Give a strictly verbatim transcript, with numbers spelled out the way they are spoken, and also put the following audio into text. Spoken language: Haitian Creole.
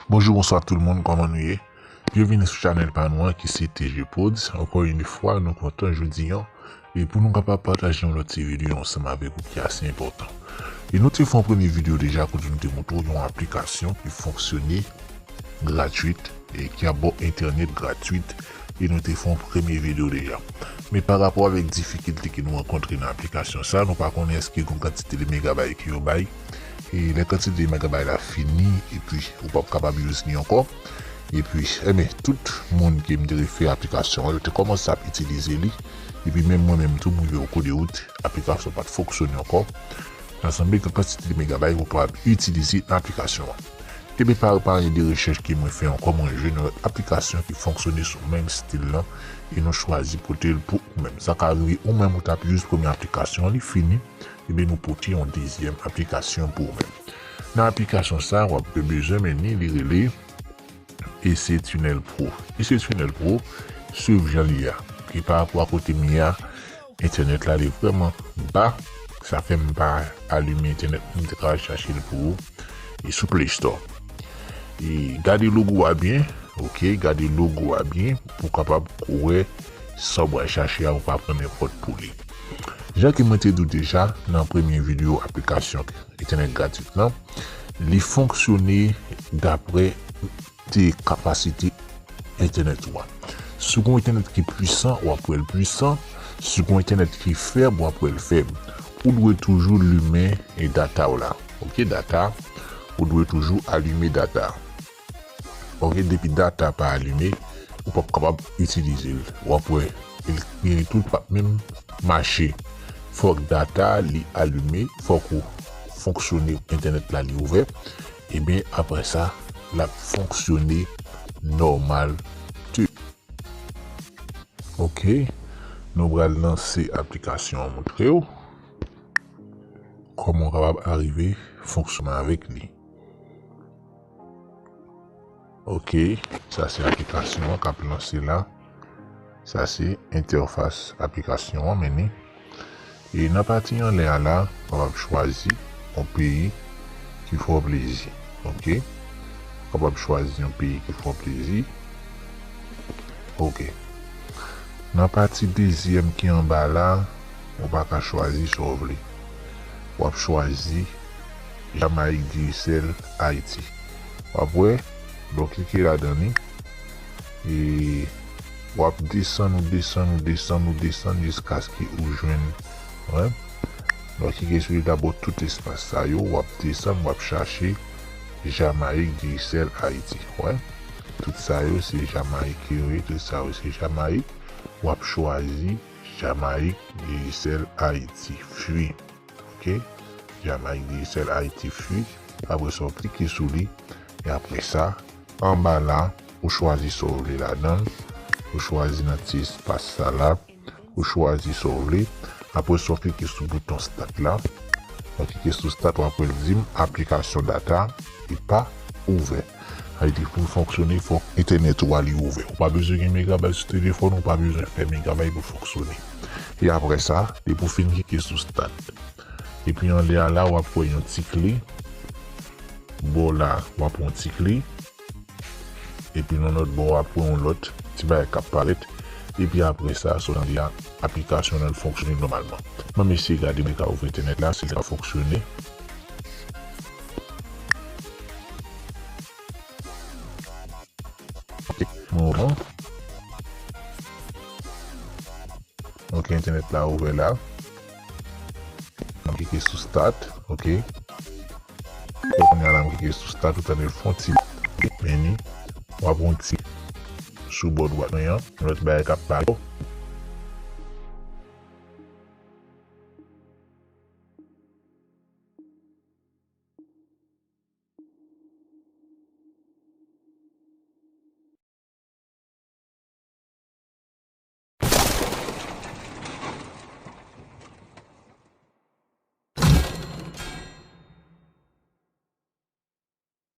Bonjou, bonswa tout moun, kòman nou ye? Byenvini sou chanèl pa nou an ki se T G Prodz. Ankò yon fwa, nou kontan jodi an e pou nou kapab pataje yon lòt ti videyo ansanm avèk ou ki ase enpòtan. E nou te fè yon premye videyo deja kote nou te montre w yon aplikasyon ki fonksyone gratwit e ki ap ba w entènèt gratwit. E nou te fè yon premye videyo deja. Men pa rapò avèk difikilte ke nou rankontre nan aplikasyon sa, nou pa konnen èske gen yon kantite de megabay ke yo bay. E lè kantite de megabay la fini, epi ou p ap kapab use li ankò. Epi, enben, tout moun ke m te refè aplikasyon an, yo te kòmanse ap itilize li. Epi menm mwen menm tou, m rive o kou de wout, aplikasyon pa t fonksyone ankò. Sa sanble gen kantite de megabay ou kapab itilize nan aplikasyon an. Ebyen, pa repa gen de rechèch ke mwen fè ankò, mwen jwenn yon lòt aplikasyon ki fonksyone sou menm stil lan, e nou chwazi pote l pou ou menm. Sa ka rive ou menm ou t ap use premye aplikasyon an, li fini, ebyen nou pote yon dezyèm aplikasyon pou ou menm. Nan aplikasyon sa, w ap bezwen men ni li rele Essai Tunnel Pro. Essai Tunnel Pro, swiv jan li ye a. E pa rapò a kote m ye a, entènèt la li vrèman ba. Sa fè m pa alime entènèt, m te ka al chache l pou ou. E sou Play Store. E gade logo a byen, ok, gade logo a byen pou w kapab wè sa w pral chache a, ou pa pran nenpòt pou li. Jan ke mwen te di w deja nan premye videyo aplikasyon entènèt gratwit lan, li fonksyone daprè de kapasite entènèt ou a. Si w gen yon entènèt ki pwisan, w ap wè l pwisan. Si w gen yon entènèt ki fèb, w ap wè l fèb. Ou dwe toujou limen e data w la. Ok, data, ou dwe toujou alime data. Ok, depi data pa alime, ou p ap kapab itilize l. W ap wè, li, li tou p ap menm mache. Fòk data li alime, fòk ou fonksyone entènèt la li ouvè. Ebyen, apre sa, l ap fonksyone nòmal tou. Ok, nou pral lanse aplikasyon an, montre w kòman w kapab arive fonksyone avèk li. Ok, sa se aplikasyon an k ap lanse la. Sa se entèfas aplikasyon an, men ni. E nan pati anlè a la, w kapab chwazi yon peyi ki fè w plezi. Ok? W kapab chwazi yon peyi ki fè w plezi. Ok. Nan pati dezyèm ki anba la, ou pa ka chwazi sa w vle. W ap chwazi Jamayik, Diyesèl, Ayiti. W ap wè, lè w klike ladan li, e w ap desann, ou desann, ou desann, ou desann jiskaske ou jwenn, wè. Lè w klike sou li, l ap ba w tout espas sa yo, w ap desann, w ap chache Jamayik, Diyesèl, Ayiti, wè. Tout sa yo se Jamayik yo ye, tout sa yo se Jamayik. W ap chwazi Jamayik, Diyesèl, Ayiti, free. Ok? Jamayik, Diyesèl, Ayiti, free. Apre sa, w klike sou li. E apre sa, anba la, ou chwazi sa w vle ladan l. Ou chwazi nan ti espas sa la. Ou chwazi sa w vle. Apre sa, w klike sou bouton start la. Lè w klike sou start, w ap wè l di m aplikasyon data li pa ouvè. Sa vle di pou l fonksyone, fòk entènèt ou a li ouvè. Ou pa bezwen gen megabay sou telefòn, ou pa bezwen fè megabay pou l fonksyone. E apre sa, depi w fin klike sou start, epi anlè a la, w ap wè yon ti kle. Bò la, w ap wè yon ti kle. Epi nan lòt bò, w ap wè yon lòt ti bagay k ap parèt. Epi apre sa, sa w tande a, aplikasyon an fonksyone nòmalman. Mwen eseye gade mwen ka ouvri entènèt la, si l ka fonksyone. Ok, mwen ouvri. Ok, entènèt la ouvè la. M klike sou start, ok. Kounye a la, m klike sou start, ou tande l fè yon ti, men ni, w ap wè yon ti sou bò dwat mwen an, yon lòt bagay k ap parèt.